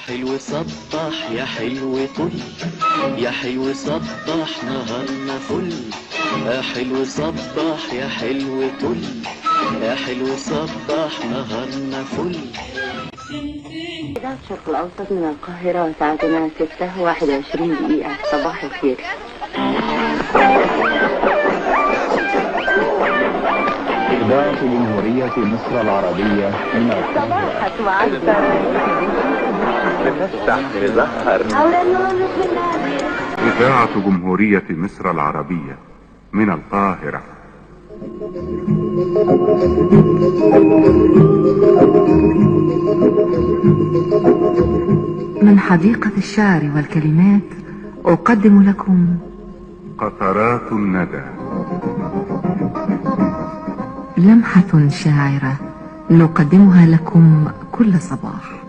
حلو صبح يا حلو طل، يا حلو صبح نهارنا فل. يا حلو صبح يا حلو طل، يا حلو صبح نهارنا فل. إذاعة الشرق الأوسط من القاهرة، ساعتنا 6:21. صباح الخير. إذاعة جمهورية مصر العربية من القاهرة. إذاعة جمهورية مصر العربية من القاهرة. من حديقة الشعر والكلمات أقدم لكم قطرات الندى، لمحة شاعرة نقدمها لكم كل صباح.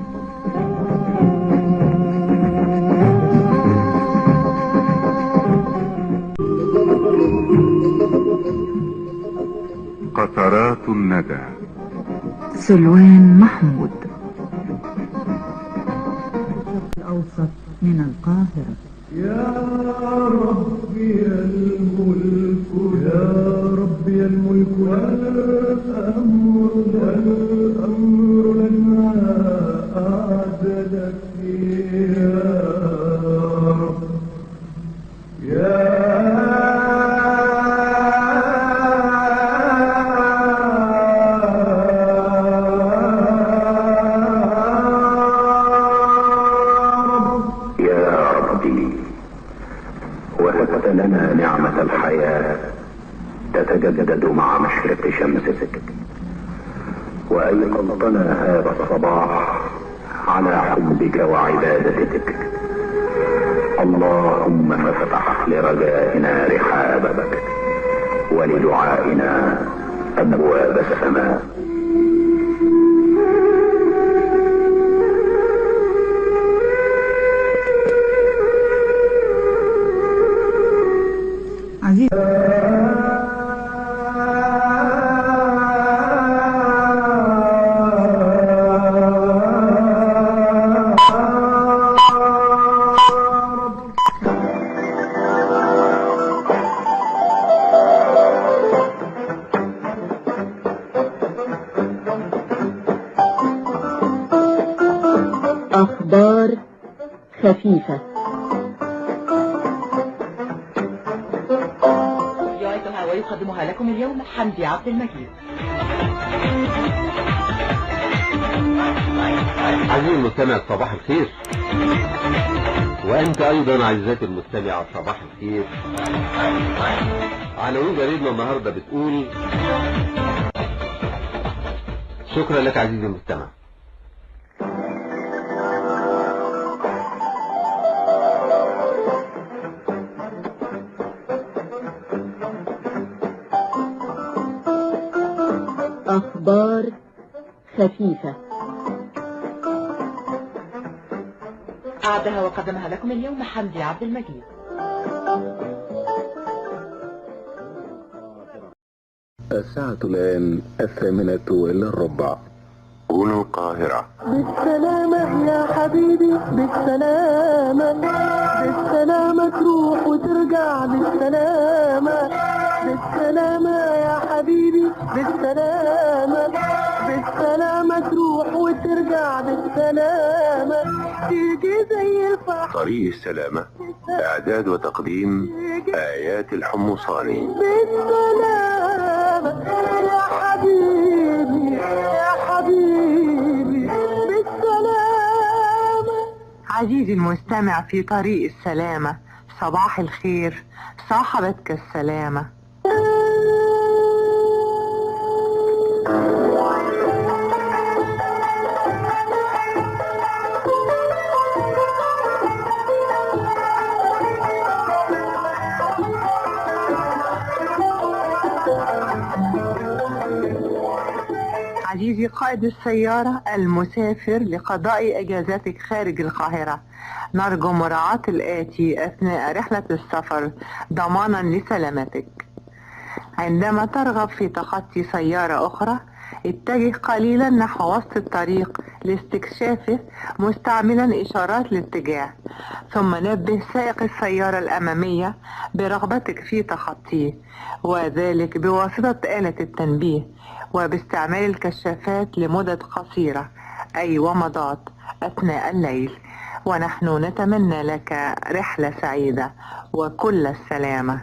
قطرات الندى، سلوان محمود. الأوسط من القاهرة. يا ربي الملك، يا ربي الملك، والأمر والأمر لنا أعدلك يا رب. يا لنا نعمة الحياة تتجدد مع مشرق شمسك، وأيقظتنا هذا الصباح على حبك وعبادتك. اللهم فافتح لرجائنا رحابك ولدعائنا أبواب السماء. أخبار خفيفة. يعدها ويقدمها لكم اليوم حمدي عبد المجيد. عزيزي المستمع صباح الخير، وأنت أيضا عزيزتي المستمعة صباح الخير. عناوين جريدنا النهارده بتقول: شكرا لك عزيزي المستمع. أخبار خفيفة. أعدها وقدمها لكم اليوم حمدي عبد المجيد. الساعة الآن 7:45. هنا القاهرة. بالسلامة يا حبيبي، بالسلامة، بالسلامة تروح وترجع بالسلامة، بالسلامة يا حبيبي، بالسلامة، بالسلامة تروح وترجع بالسلامة، تيجي زي الفحم. طريق السلامة، إعداد وتقديم آيات الحمصاني. بالسلامة يا حبيبي، يا حبيبي، بالسلامة. عزيزي المستمع في طريق السلامة، صباح الخير، صاحبتك السلامة. عزيزي قائد السيارة المسافر لقضاء إجازاتك خارج القاهرة، نرجو مراعاة الآتي أثناء رحلة السفر ضمانا لسلامتك. عندما ترغب في تخطي سيارة أخرى اتجه قليلا نحو وسط الطريق لاستكشافه مستعملا إشارات الاتجاه، ثم نبه سائق السيارة الأمامية برغبتك في تخطيه، وذلك بواسطة آلة التنبيه وباستعمال الكشافات لمدة قصيرة أي ومضات أثناء الليل. ونحن نتمنى لك رحلة سعيدة وكل السلامة.